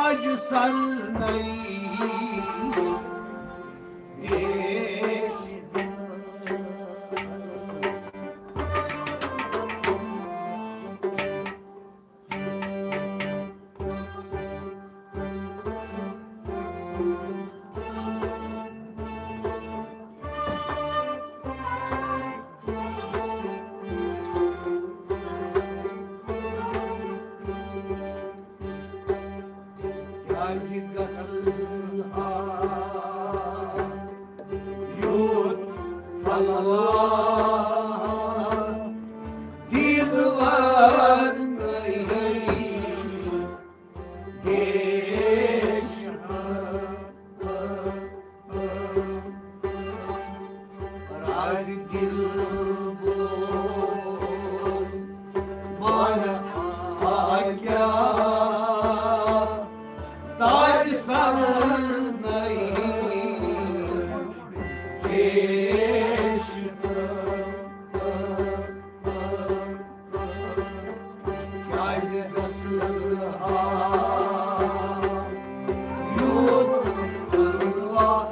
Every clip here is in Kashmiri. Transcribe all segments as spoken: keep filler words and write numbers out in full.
تاج سر نئی دیش۔ کیازِ گژھٕ ہا یوٗت فلاح دیٖدوار نئی دیش۔ راز دل بوز، مان آ کیا تاج سر نئی دیش۔ کیازِ گژھٕ ہا یوٗت فلاح۔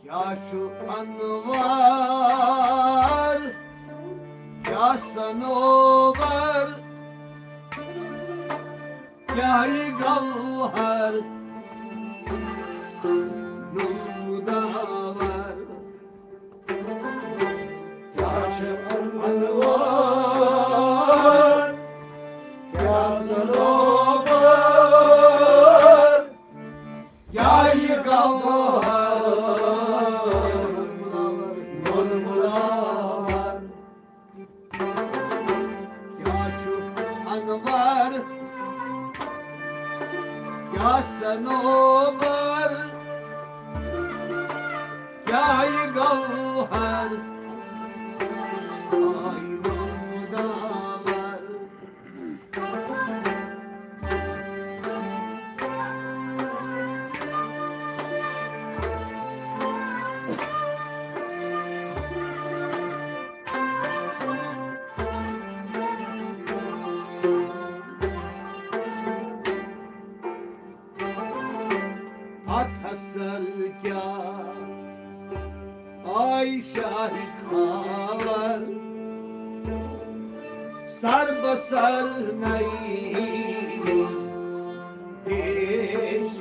کیٛاہ چھُ انوار، کیٛاہ صنوبر، کیٛاہ یہِ گوہر نموداور۔ کیٛاہ چھُ انوار، کیٛاہ صنوبر، کیٛاہ یہِ گوہر نموداور۔ کیٛاہ چھُ انوار، کیٛاہ صنوبر، کیٛاہ یہِ گوہر آے نموداور۔ اتھ اثر کیٛاہ آے شاہہِ خاور، سر بسر نئی پیش۔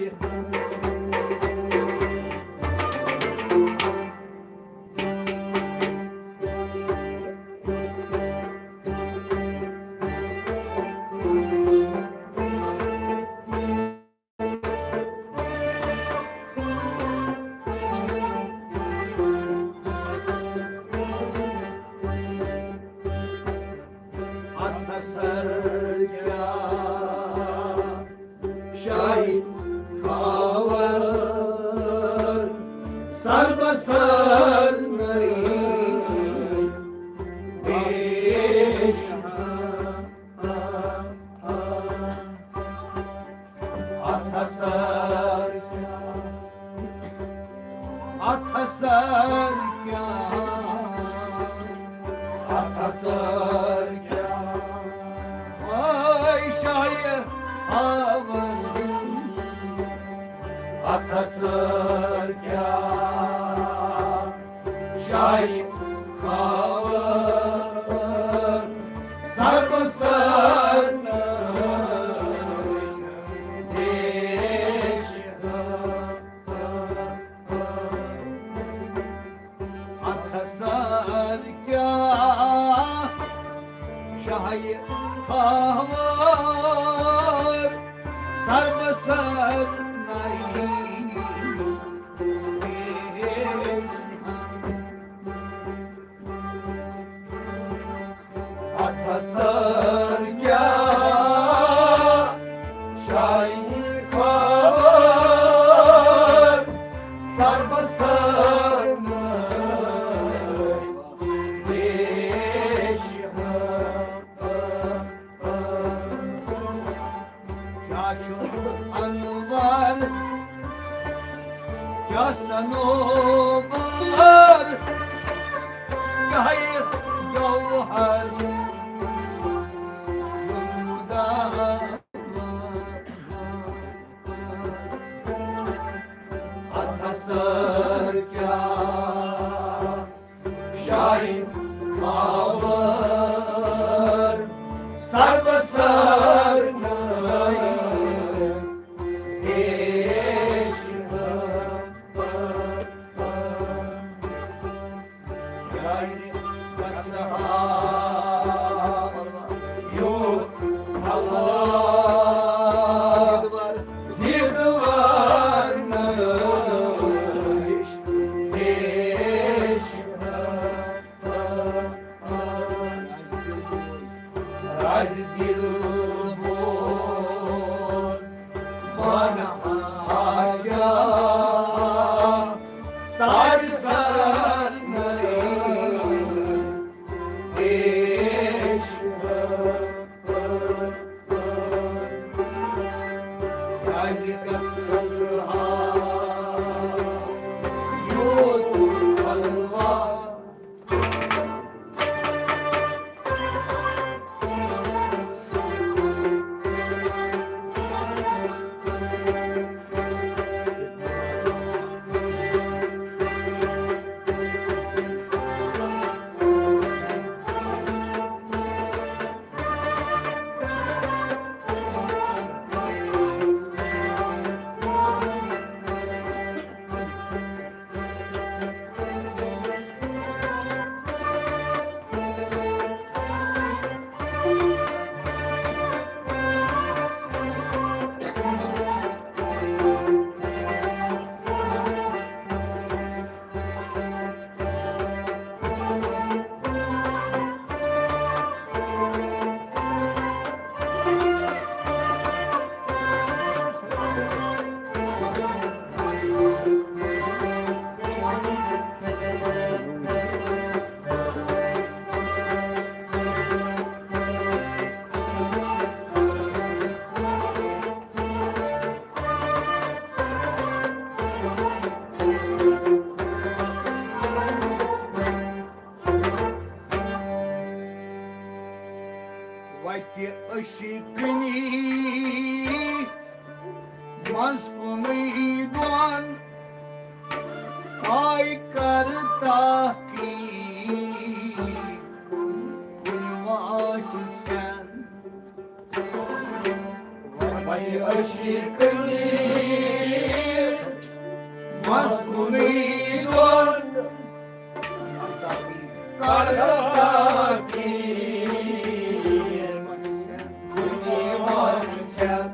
اتھ اثر کیٛاہ شاہہِ خاور، سر بسر نئی پیش۔ اتھ اثر، اتھ اثر کیٛاہ، اتھ اثر کیٛاہ خبر سر بسر اتھ سر کیا شاہی خبر سر بسر نئی اتھ سر کیا شاہی خبر سر بسر نئی دیش کیا چھُ انور، کیا صنوبر، کیا یہِ گوہر، اتھ سر کیا شاہی خبر سر بسر نئی دیش یوت اللہ دیدور نئی دیش راز دل بوز، بنا آگیا، تاج سر نئی دیش۔ راز کس کس ہا، یوت پلوا وتہِ عشقنی منٛز کُنُے دۄن آے کر تحقیق کُنہِ واچہِ ژھٮ۪ن۔ وتہِ عشقنی منٛز کُنُے دۄن کر تحقیق کُنہِ واچہِ ژھٮ۪ن۔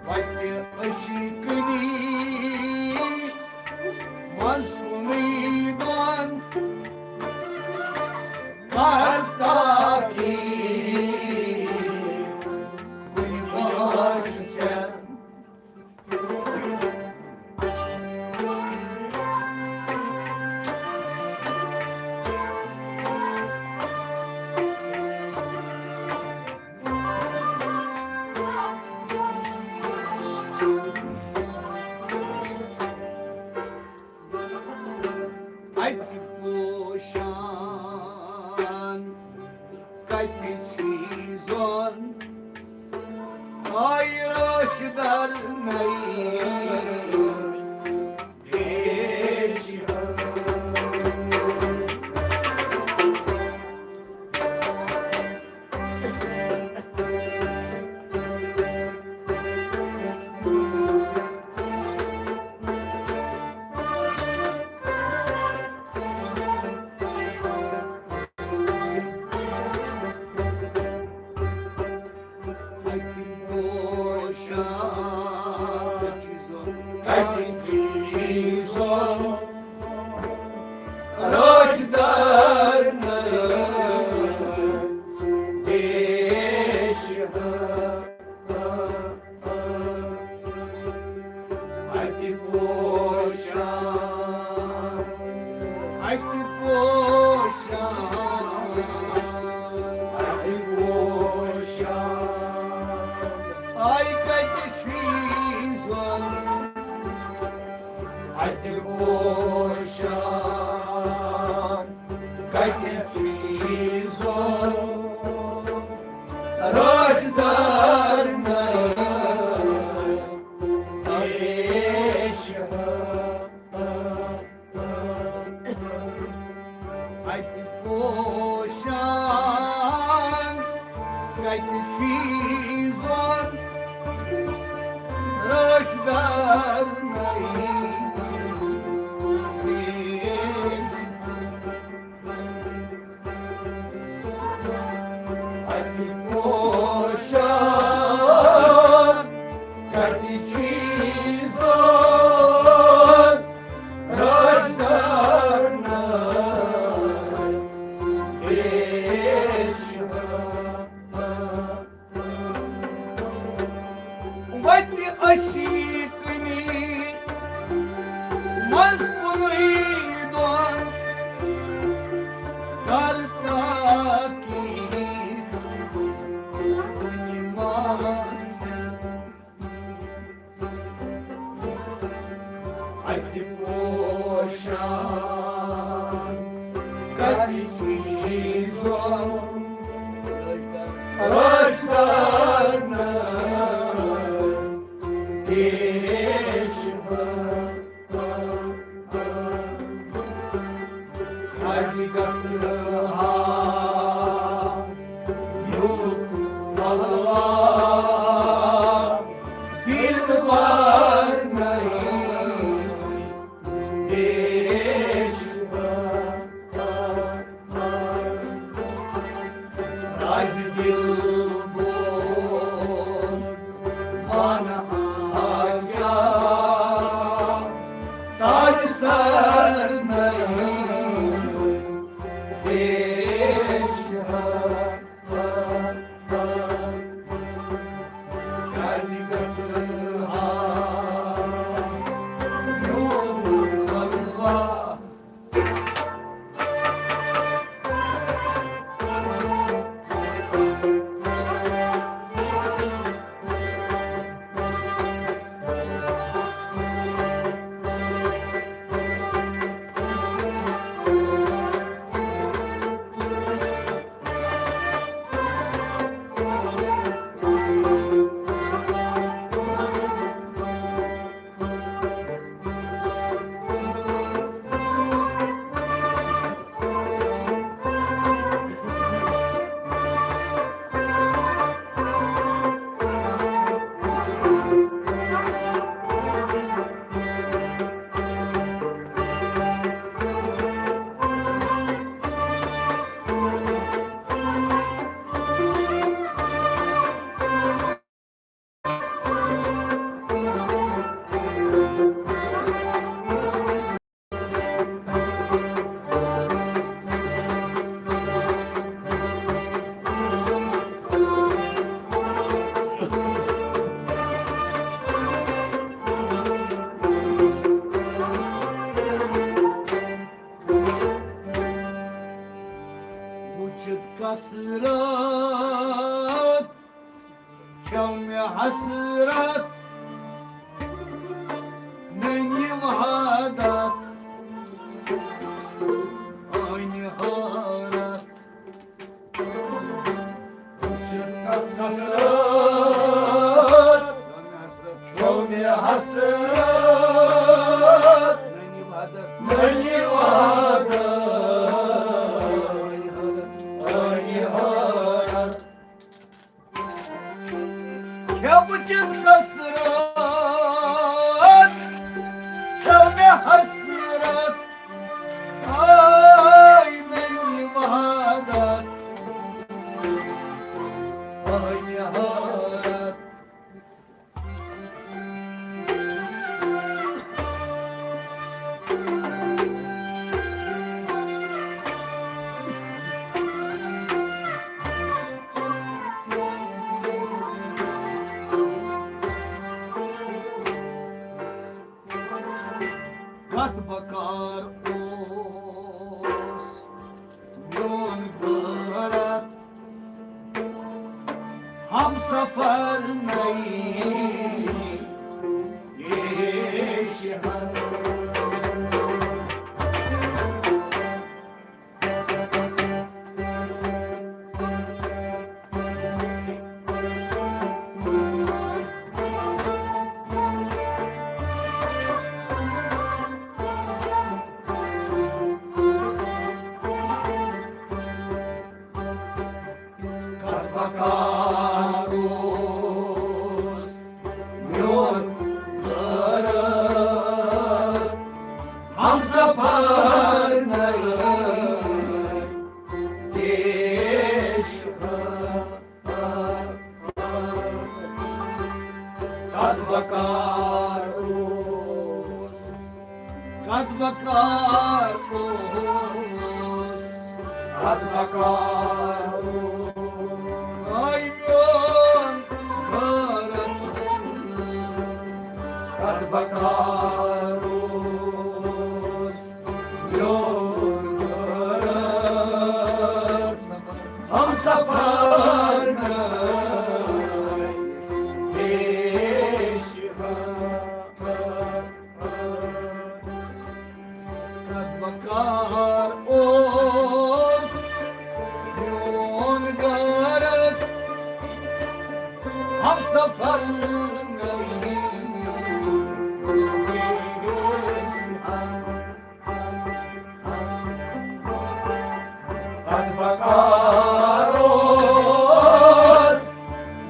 وتہِ عشقنی منٛز کُنُے دۄن کر تحقیق کُنہِ واچہِ ژھٮ۪ن۔ اتہِ پوشان کتہِ چھی زون، آے رٲچھ در نئی دیش۔ اَتہِ پوشان، اَتہِ پوشان، آے کَتہِ چھُ یہِ زوٚن؟ اَتہِ پوشان، کَتہِ چھُ یہِ زوٚن؟ رٲچھدار نَے پیش۔ اَتہِ پوشان، کَتہِ چھُ یہِ زوٚن؟ رٲچھدار نَے پیش۔ اَتہِ پوشان، کَتہِ چھُ یہِ زوٚن؟ رٲچھدار نَے پیش۔ وَتہِ عشیٖقنی منٛز کُنُے دۄن کر تاکید کُنہِ ماس۔ اَتہِ پوشان، کَتہِ چھُ یہِ زوٚن؟ رٲچھدار نَے پیش۔ اَسہِ گژھِ ہا یوٗت پھلوا، دیٖدوار نَے پیش۔ راز دِل بوز، پانہٕ آ کیٛاہ تاج سر نَے پیش۔ کیٛازِ گژھِ ہا یوٗت پھلوا؟ وُچھِتھ کثرت کھیوٚو مےٚ حسرت، میٛانہِ وحدت، میٛانہِ حٲرت۔ وُچھِتھ کثرت کھیوٚو مےٚ حسرت، میٛانہِ وحدت، میٛانہِ حٲرت۔ کھیوٚو وُچھِتھ کثرت، کھیوٚو مےٚ حسرت، آے میٛانہِ وحدت، میٛانہِ حٲرت۔ کتھ بکار اوس میون غٲرت، ہم سفر نئی پیشہٕ۔ کتھ بکار اوس میون غٲرت، ہم سفر نئی پیشہٕ۔ کتھ بکار اوس، کتھ بکار اوس، کتھ بکار اوس۔ آے میون غٲرت، کتھ بکار اوس۔ ہم سفر نئی پیشہٕ۔ کتھ بکار اوس میون غٲرت، ہم سفر نئی پیشہٕ۔ کتھ بکار اوس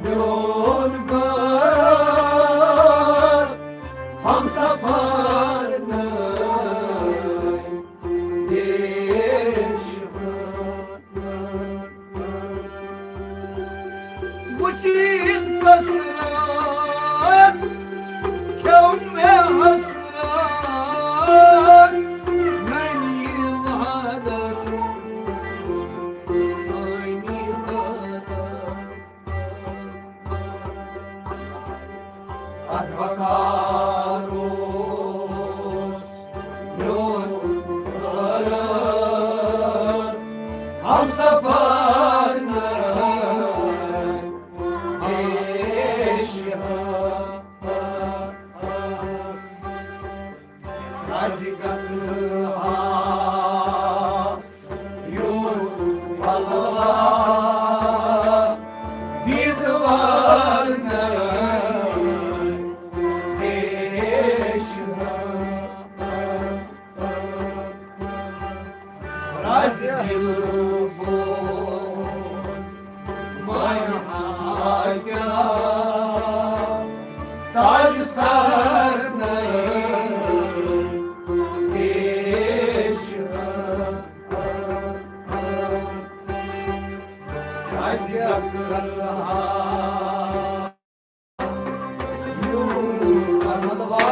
میون غٲرت، ہم سفر نئی پیشہٕ۔ وٕچھِتھ کثرت کھیوٚو مےٚ حسرت، میٛانہِ وحدت، میٛانہِ وحدت۔ کتھ بکار اوس میون غٲرت، ہم سفر نئی پیشہٕ۔ رازِ گژھٕ ہا یور پھۄلوا دیدوار نئی پیشہٕ۔ رازِ دِل بوز، مانہٕ ہا کیٛاہ تاج سر نئی پیشہٕ۔ رازِ گژھٕ ہا یور پھۄلوا۔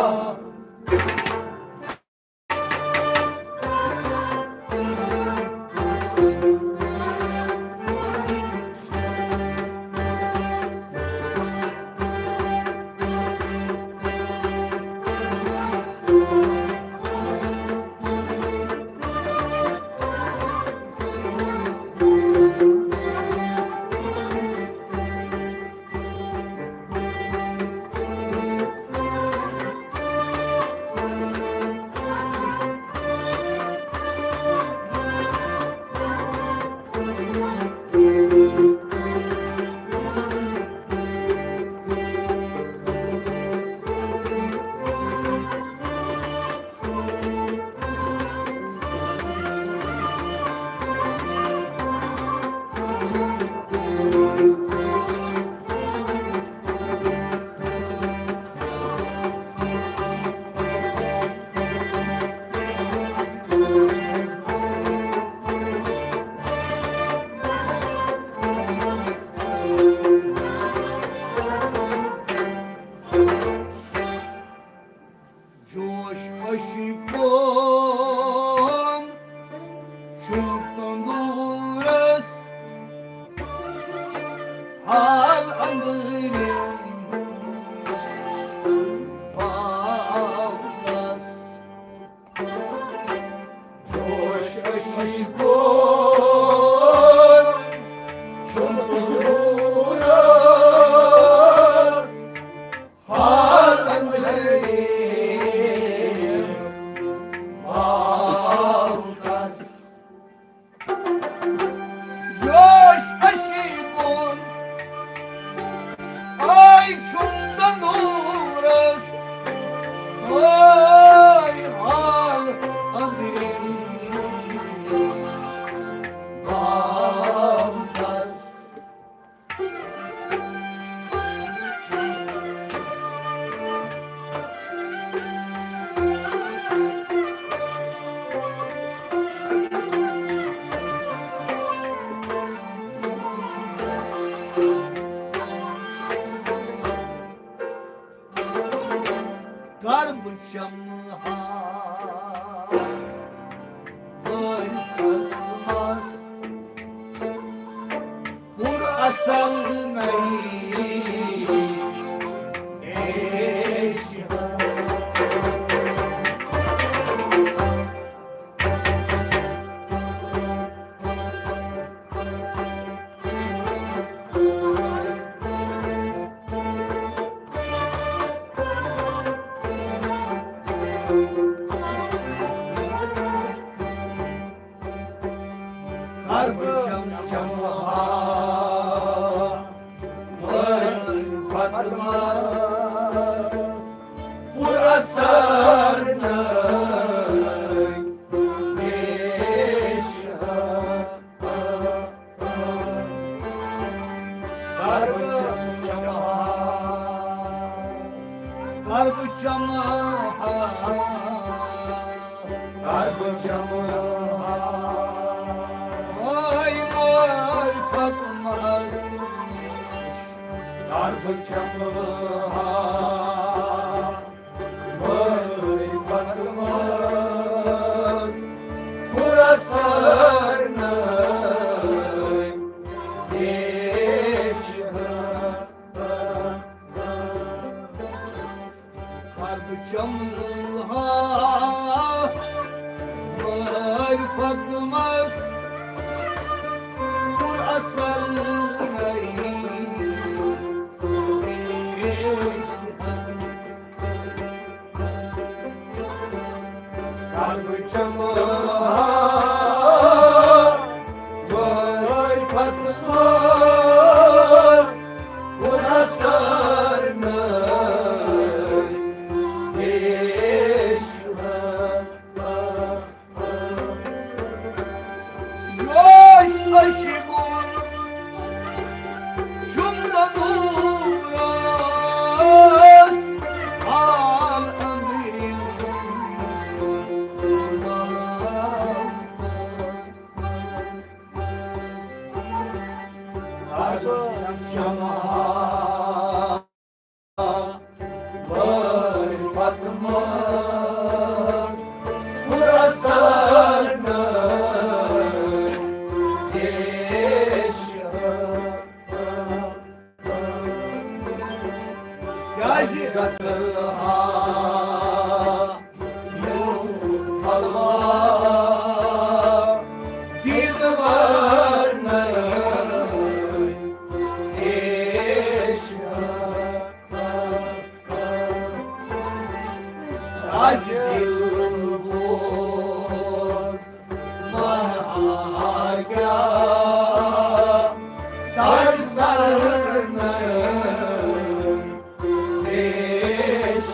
جوش عشقُک چھُم تندورس حال اندرم پاونس۔ جوش عشقُک شمعہ، معرفت مس، پر اثر نئی پیش۔ کرب چم چم ہا، معرفت مس، پر اثر نئی پیش۔ کرب چم چم ہا، کرب چم ہا، کرب چم ہا، ہاے معرفت مس، کرب چم ہا۔ معرفت مس، پر اثر نئی پیش۔ کرب چم ہا، معرفت مس، پر اثر نئی پیش۔ کرب چم ہا، معرفت مس، پر اثر نئی پیش۔ جوش عشقُک چھُم نہ دوٗرس، حال أنٛدرِم۔ کرب چم ہا، معرفت مس، پر اثر نئی پیش۔ کیازِ گژھس ہا یوٗت فلوا، دیٖدٕ ورنہٕ پیش۔ از دل گوس مہا کیا تاج سر پیش۔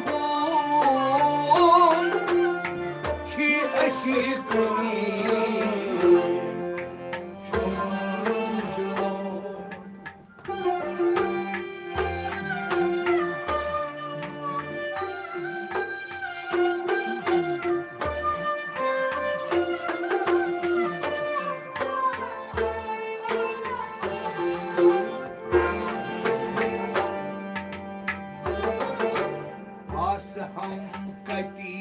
خوٗن چھُ اَسہِ کُنی چھُنہٕ آسہٕ ہم کتی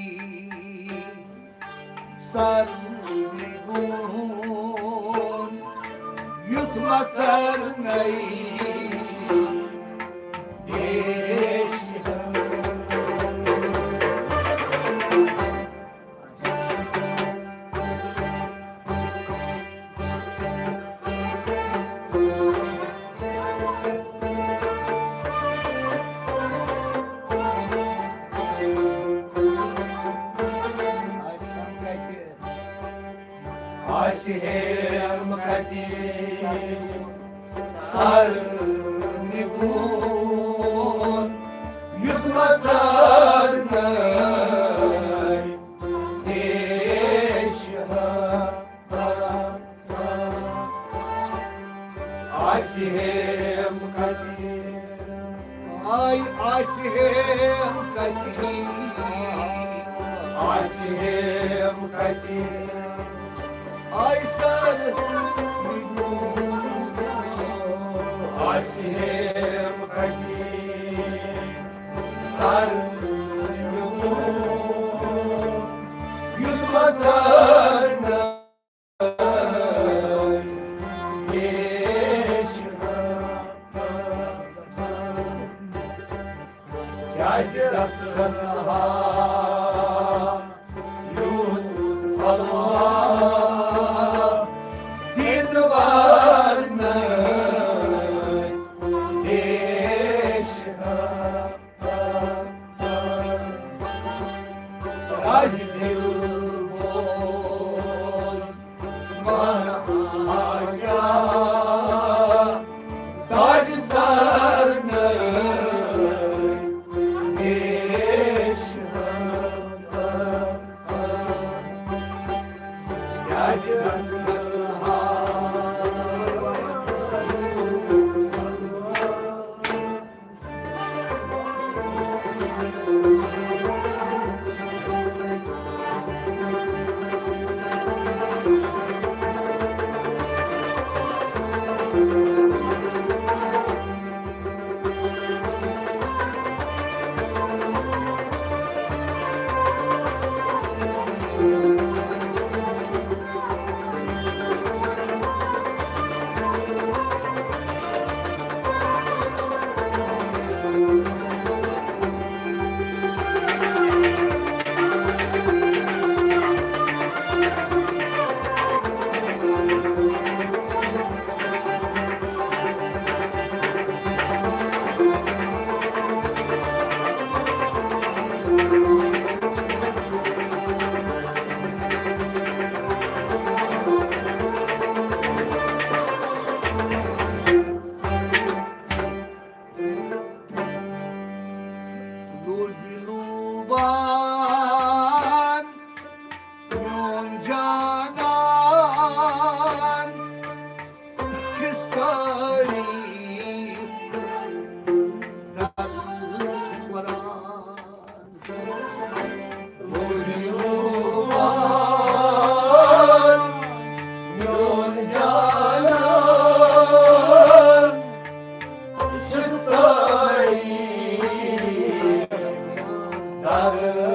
سر نگون یُتھ مژر نئی دیش۔ آسہِ ہیم کتی سر نگون یُتھ مژر نئی دیش۔ آسہِ ہیم کتی۔ آے آسہِ ہیم کتی۔ آسہِ ہیم کتی۔ آے سر۔ آسہِ ہیم کتی۔ سر۔ یُتھ مژر نئی۔ کیٛازِ رس رس ہا یوٗت پھۄلہٕ ہا دیدوار نئی دیش۔ راج دل بوز، مانا آگیا، تاج سر نئی دیش۔ کیٛازِ رس رس ہا لوٗبی لوٗبان میون جانان چھُس تعریٖف کران۔ لوٗبی لوٗبان میون جانان چھُس تعریٖف کران۔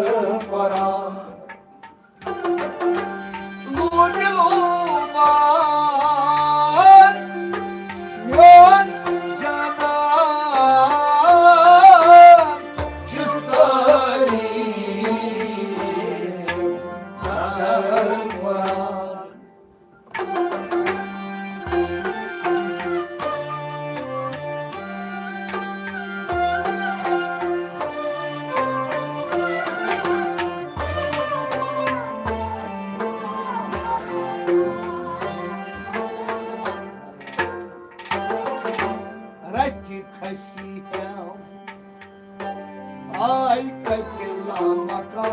کتہِ لامکان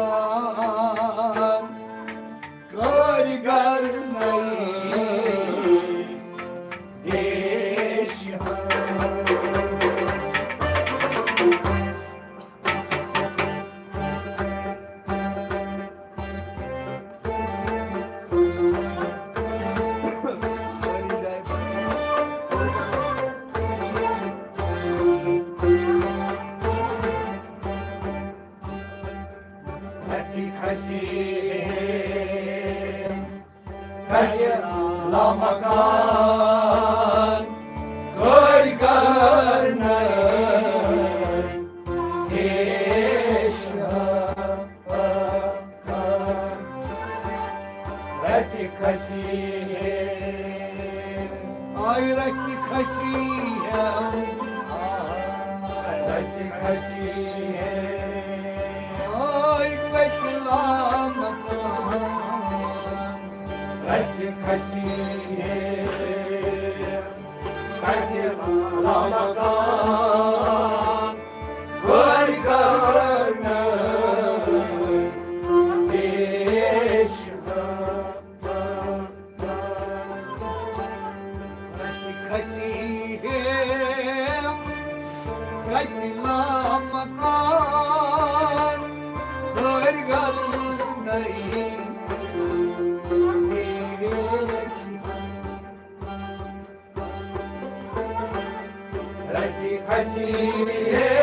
کٲرۍگر نٔے دیش ہا۔ رتہِ کھسی ہے کتہِ لامکان کٲرۍگر نٔے دیش ہا۔ رتہِ کھسی ہے، آے رتہِ کھسی ہے، رتہِ کھسی ہے، آے کتہِ لامکان۔ رتہِ کھسی ہے، کتہِ لامکان کٲرۍگر نٔے دیش ہا۔ کھسی ہے، کتہِ لامکان کٲرۍگر نٔے دیش ہا۔ رتہِ کھسی ہے،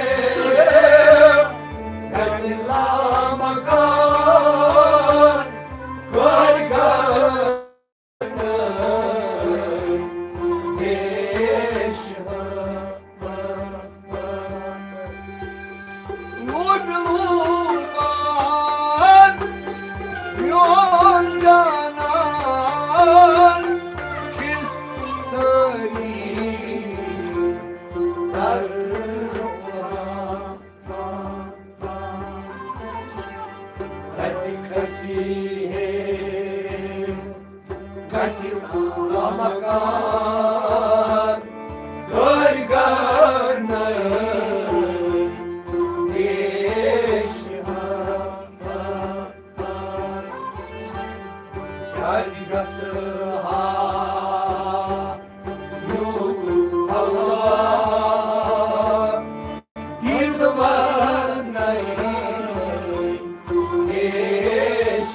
کتہِ لامکان کٲرۍگر نٔے دیش ہا۔ لوٗبہِ لوٗبان میون جانان چھِس تعریٖف کران۔ رتہِ کھسی ہے، کتہِ لامکان کٲرۍگر نٔے دیش ہا۔ کیازِ گژھٕ ہا یوٗت اللہ دیٖدٕ ونٕے پیش۔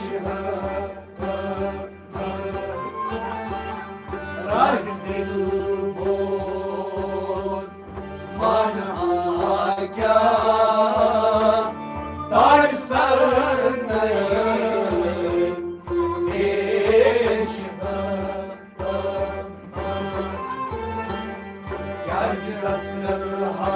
راز دِل بوز، من آ کیٛاہ تاج سر نٔے پیش۔ کیٛازِ گژھس ہا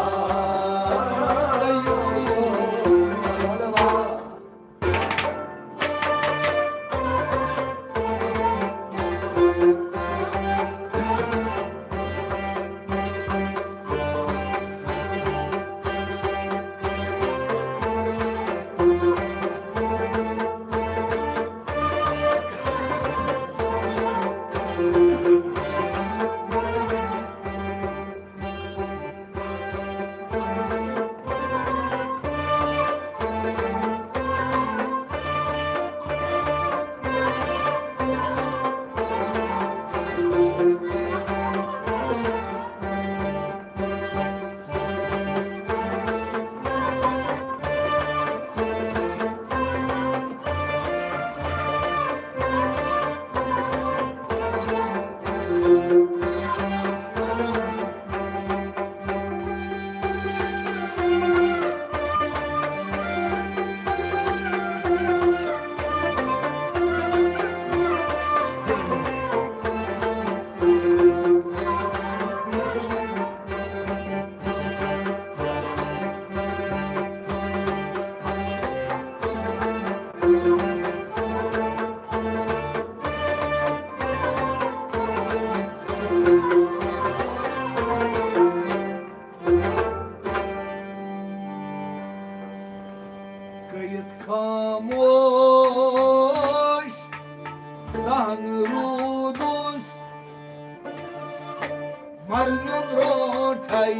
کٔرِتھ خاموش سہن روٗدُس مرنہٕ برونٛٹھے۔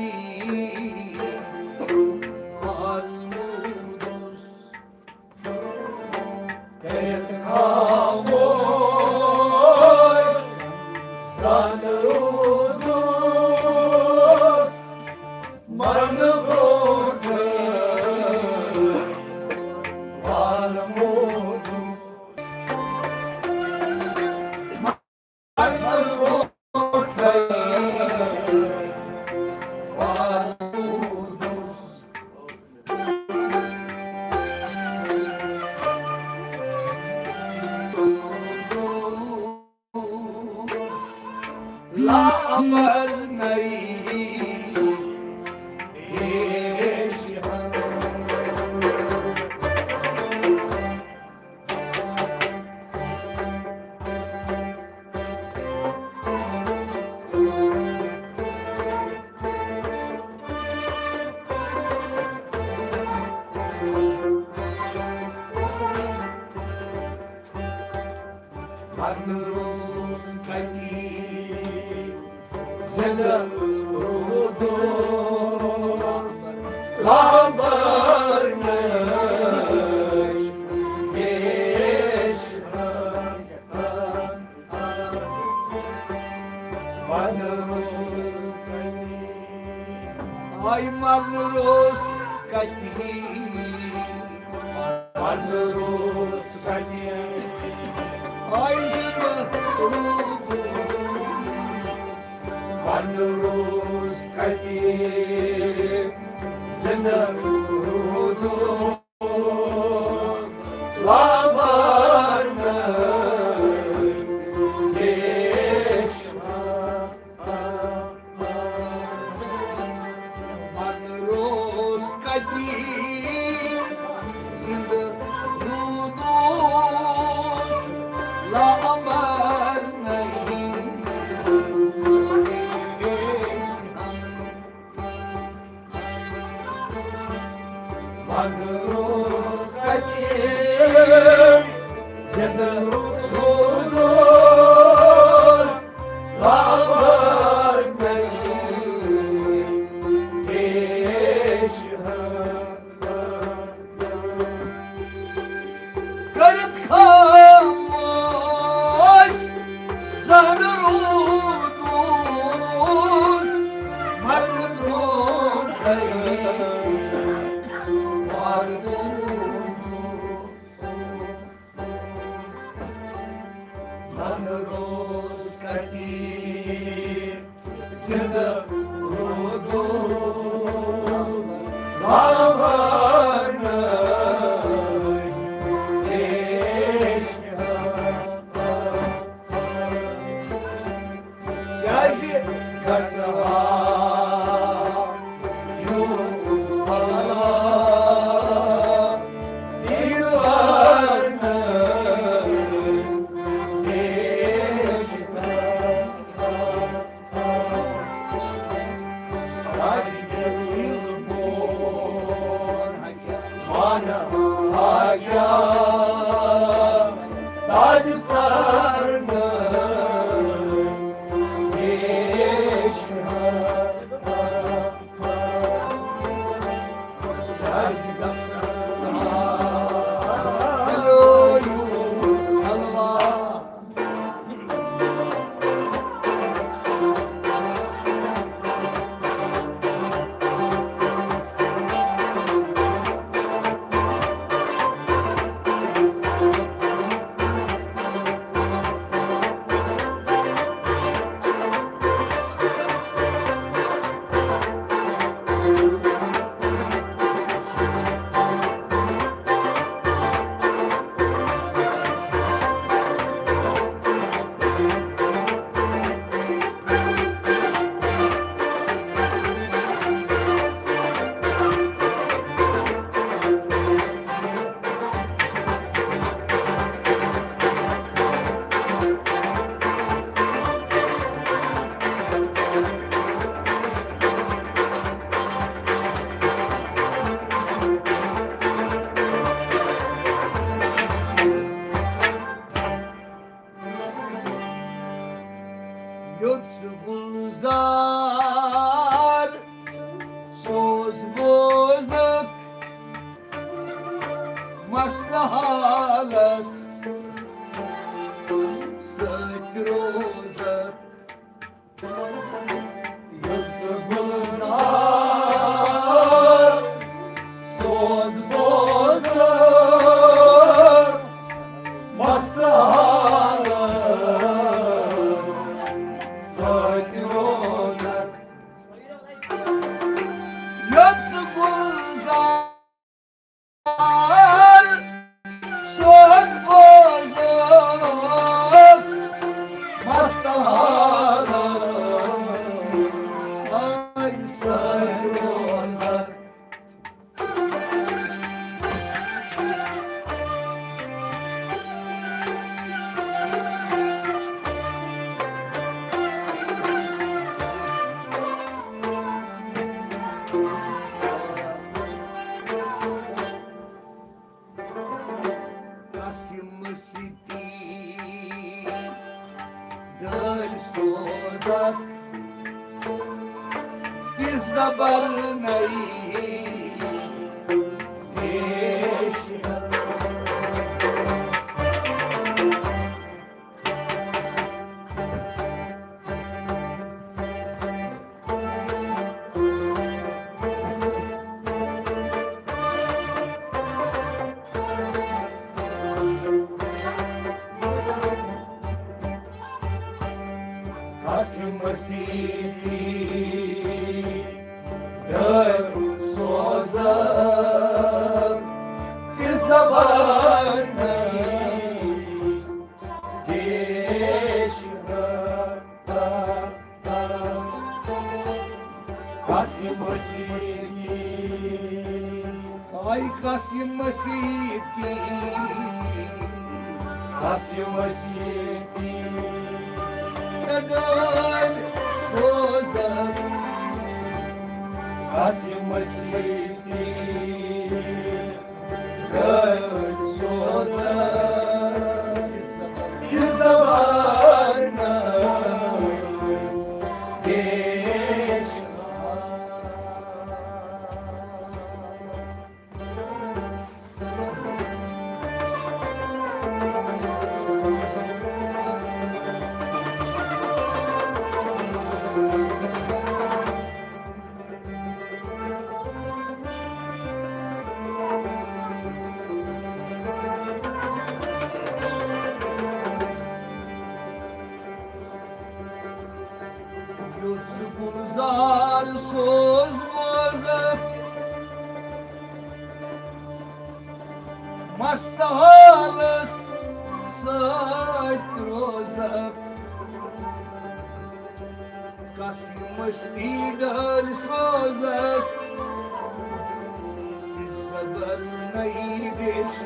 آلوٗدٕ زندٕ روٗدُس لامبر نٔے پیش۔ آے مرنہٕ روٚس کتہِ، مرنہٕ روٚس کتہِ، آے زندٕ روٗدُس، مرنہٕ روٚس کتہِ، زندٕ روٗدُس۔ لامبر نٔے پیش۔ مرنہٕ روٚس کتہِ، زندٕ روٗدُس لامبر نٔے پیش۔ مرنہٕ روٚس کتہِ، زندٕ روٗدُس لامبر نٔے پیش۔ کٔرِتھ خاموش زہرٕ روٗدُس، مرنہٕ برونٛٹھٕے وارٕ روٗدُس۔ مرنہٕ روٚس کتہِ، زندٕ روٗدُس لامبر نٔے پیش۔ کیٛازِ گژھٕ ہا یوٗت پھۄلہٕ دیٖدٕ ورنہٕ پیش؟ تاج دِل مون، وَن ہا کیٛاہ تاج سر نٔے پیش۔ یوٚت سُہ گُلزار سوز بوزُک مست حالس سۭتۍ روزک۔ یوٚت سُہ گُلزار سوز بوزُک مست حالس سۭتۍ روزک۔ یوٚت سُہ گُلزار تہِ زبر نئی پیش۔ قاسم مسیتی ڈر سوزا کس زبان دیش۔ قاسم مسیتی۔ آی قاسم مسیتی۔ قاسم مسیتی۔ ڈال سوزا۔ قاسم مسیتی۔ یُتھ سُہ گُلزار سوز بوزکھ، مست حالس سۭتۍ روزکھ۔ قاسم مسیتی ڈٲلۍ سوزکھ، زبر نئی پیش۔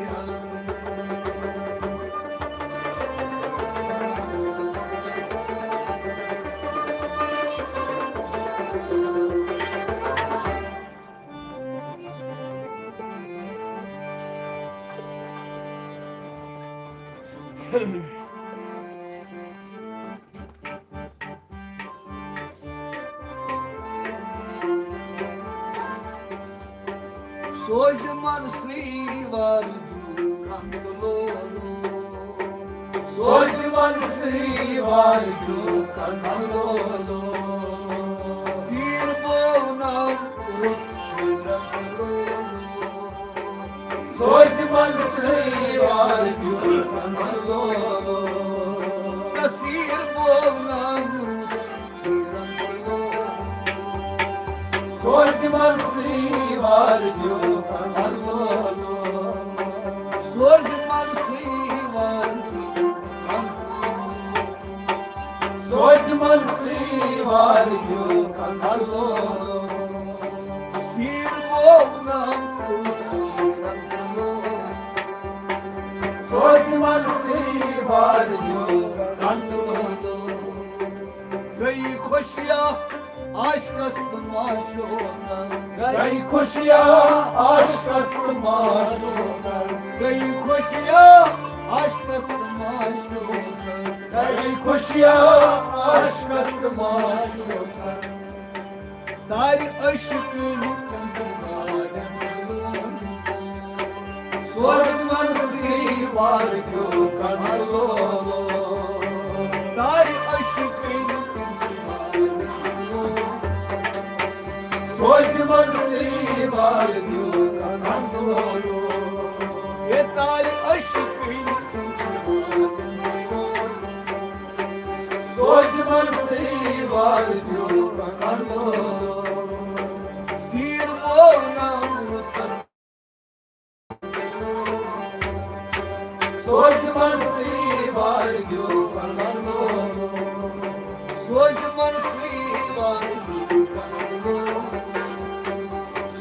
سوزِ منصٕرۍ وار دیُن کنٛدٕ لولہٕ۔ سوزِ منصٕرۍ وار دیُن کنٛدٕ لولہٕ۔ سیٖر بونم رُت شیٖرن لولہٕ۔ سوزِ منصٕرۍ وار دیُن کنٛدٕ لولہٕ۔ نصیٖر بونم رُت سوزِ منصٕرۍ وار دیُن کنٛدٕ لولہٕ۔ سوزِ منصٕرۍ وار دیُن کنٛدٕ لولہٕ۔ سوزِ منصٕرۍ وار دیُن کنٛدٕ لولہٕ۔ سیٖر بونم سوزِ منصٕرۍ وار دیُن کنٛدٕ لولہٕ۔ گٔیہِ خوشیا عاشقس تہٕ معشوقس۔ گٔیہِ خوشیا عاشقس تہٕ معشوقس۔ گٔیہِ خوشیا عاشقس تہٕ معشوقس۔ گٔیہِ خوشیا عاشقس تہٕ معشوقس۔ تارِ عشقٕنۍ سوزِ منصٕرۍ وار دیُن کنٛدٕ لولہٕ۔ تارِ عشقٕنۍ سوزِ منصٕرۍ وار دیُن کنٛدٕ لولہٕ۔ ہے تارِ عشقٕنۍ سوزِ منصٕرۍ وار دیُن کنٛدٕ لولہٕ۔ سیٖر بونم رُت سوزِ منصٕرۍ وار دیُن کنٛدٕ لولہٕ۔ سوزِ منصٕرۍ وار دیُن کنٛدٕ لولہٕ۔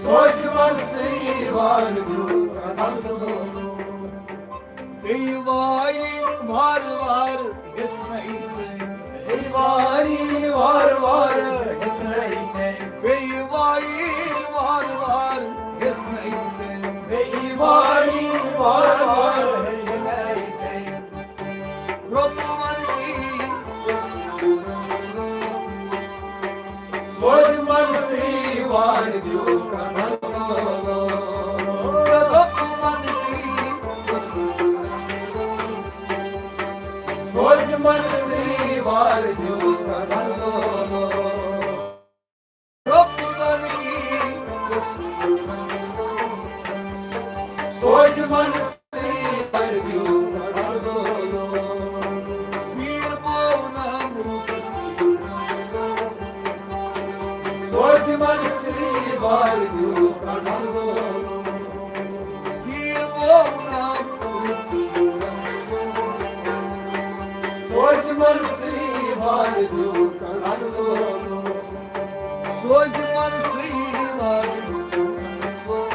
سوزِ منصٕرۍ وار دیُن کنٛدٕ لولہٕ۔ بیٚیہِ وایہِ وارٕ وارٕ ہیٚژنَے تٔمۍ۔ بیٚیہِ وایہِ وارٕ وارٕ ہیٚژنَے تٔمۍ۔ بیٚیہِ وایہِ وارٕ وارٕ ہیٚژنَے تٔمۍ۔ بیٚیہِ وایہِ وارٕ وارٕ ہیٚژنَے تٔمۍ۔ رۄبہٕ وَن دی سوزِ منصی وردیو کڑلو۔ سیر بونم سوزِ منصی وردیو کڑلو۔ سیر بونم سوزِ منصی وردیو کڑلو۔ سوزِ منصی وردیو۔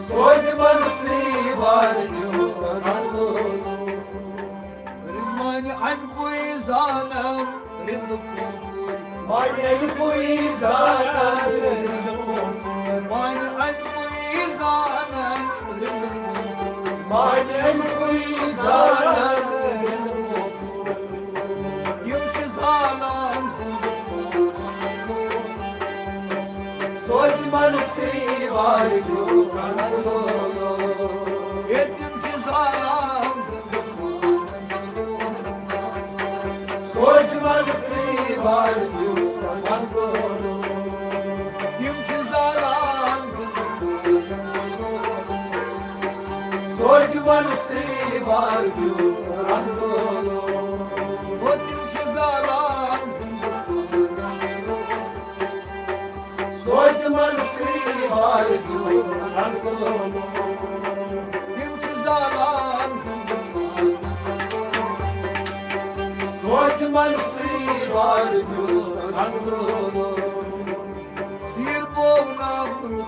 سوزِ منصی وردیو کڑلو۔ مانہِ اَمہِ پُے زانن رِنٛدٕ پوٚمبُر۔ مانہِ اَمہِ پُے زانن رِنٛدٕ پوٚمبُر۔ مانہِ اَمہِ پُے زانن رِنٛدٕ پوٚمبُر۔ مانہِ اَمہِ پُے زانن رِنٛدٕ پوٚمبُر۔ تِم چھِ زالان زِنٛدٕ پوٚمبُر۔ سوزِ منصی وردیو کڑلو۔ ہے، تِم چھِ زالان زِنٛدٕ پوٚمبُر۔ سوزِ منصی وردیو کڑلو۔ تِم چھِ زالان زِنٛدٕ پوٚمبُر۔ سوزِ منصی وردیو کڑلو۔ او، تِم چھِ زالان زِنٛدٕ پوٚمبُر۔ سوزِ منصی وردیو کڑلو۔ تِم چھِ زالان زِنٛدٕ پوٚمبُر۔ سوزِ منصی وردیو کڑلو۔ سیر بونم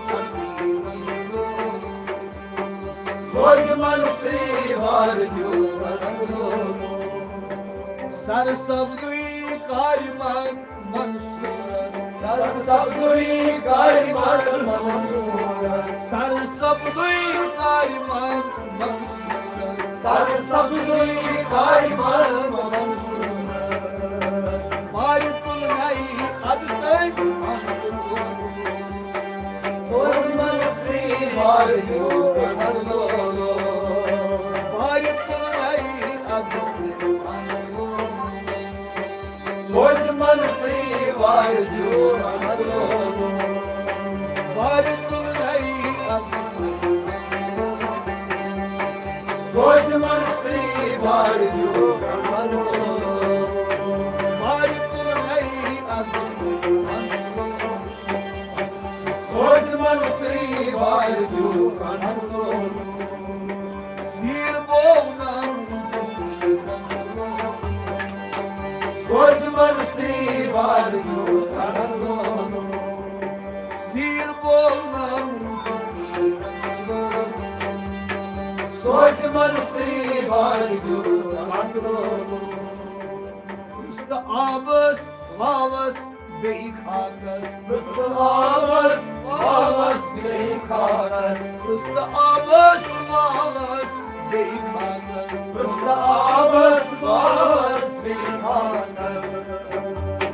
سوزِ منصی وردیو کڑلو۔ سر سبزی کارِ منٛد منصورس۔ سر سبزی کارِ منٛد منصورس۔ سر سبزی کارِ منٛد منصورس۔ سر سبزی کارِ منٛد منصورس۔ بارِ تُلنَے اَدٕ تٔمۍ اَنٛد سوزِ منصی وردیو کڑلو۔ بارِ تُلنَے اَدٕ تٔمۍ اَنٛد سوزِ منصی وردیو کڑلو۔ بارِ تُلنَے اَدٕ سوزِ منصی وردیو کڑلو۔ بارِ تُلنَے اَدٕ سوزِ منصی وردیو کڑلو۔ سیر بونم سوزِ منصی وردیو کڑلو۔ سیر بونم سوزِ منصی وردیو کڑلو۔ پرٛژھتہٕ آبس واوس بیٚیہِ خاکس۔ پرٛژھتہٕ آبس واوس بیٚیہِ خاکس۔ پرٛژھتہٕ آبس واوس بیٚیہِ خاکس۔ پرٛژھتہٕ آبس واوس بیٚیہِ خاکس۔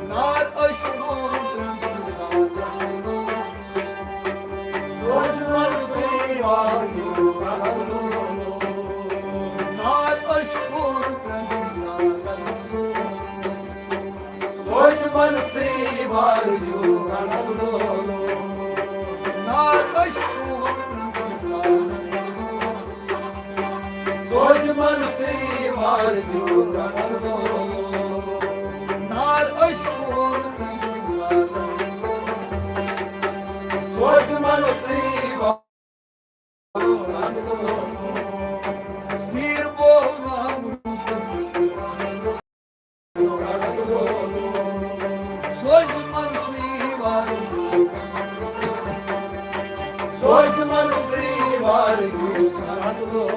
نار عشقُک ترٛنٛڈ چھُ زالان۔ سوزِ منصی وردیو کڑلو۔ نار عشقُک ترٛنٛڈ چھُ زالان۔ سوزِ منصی وردیو کڑلو۔ نار عشقُک ترٛنٛڈ چھُ زالان۔ سوزِ منصی وردیو کڑلو۔ نار عشقُک ترٛنٛڈ چھُ زالان۔ سوزِ منصی وردیو کڑلو۔ سیر بونم سوزِ منصی وردیو۔ سوزِ منصی وردیو کڑلو۔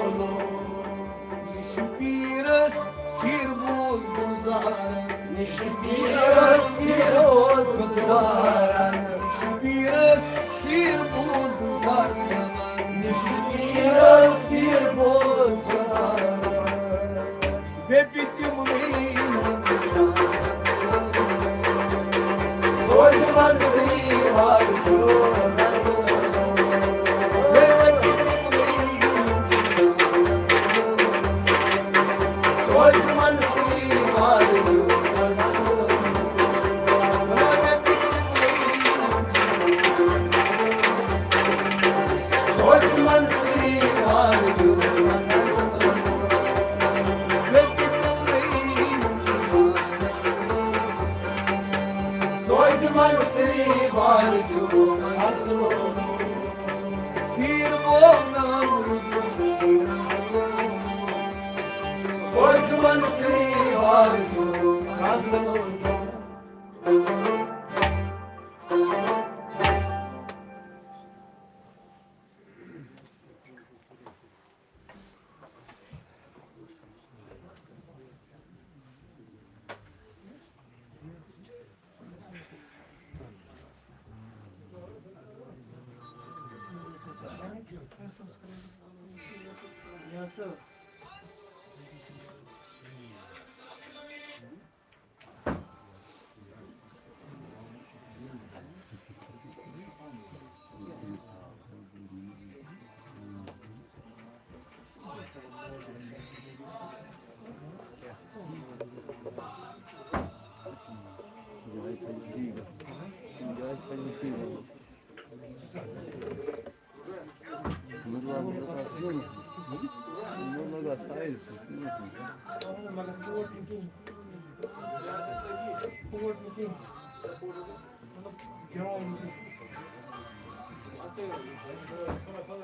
یہِ چھُ پیٖرس سیر بوز گُلزارن۔ یہِ چھُ پیٖرس سیر بوز گُلزارن۔ یہِ چھُ پیٖرس سیر بوز گُلزار سیوان۔ یہِ چھُ پیٖرس سیر بوز گُلزارن۔ ویپہِ تِمنٕے سوزِ منصی وردیو۔ سوزِ منصی وردیو۔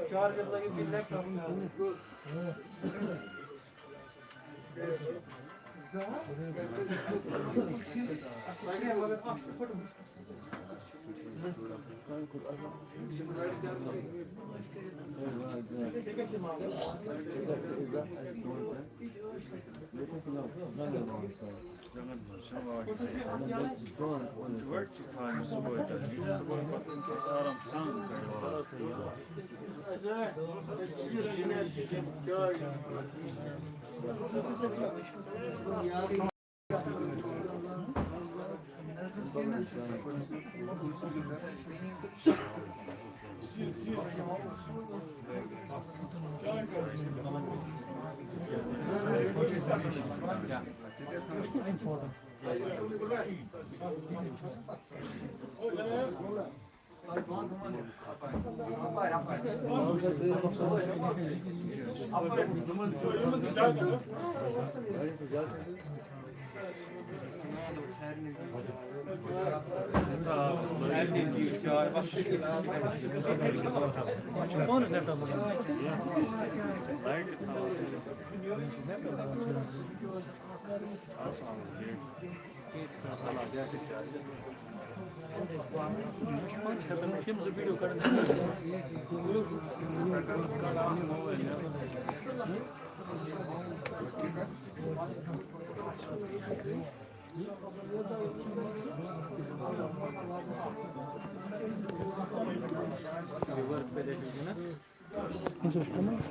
چارجر لگے بیٚیہِ لیپ ٹاپ۔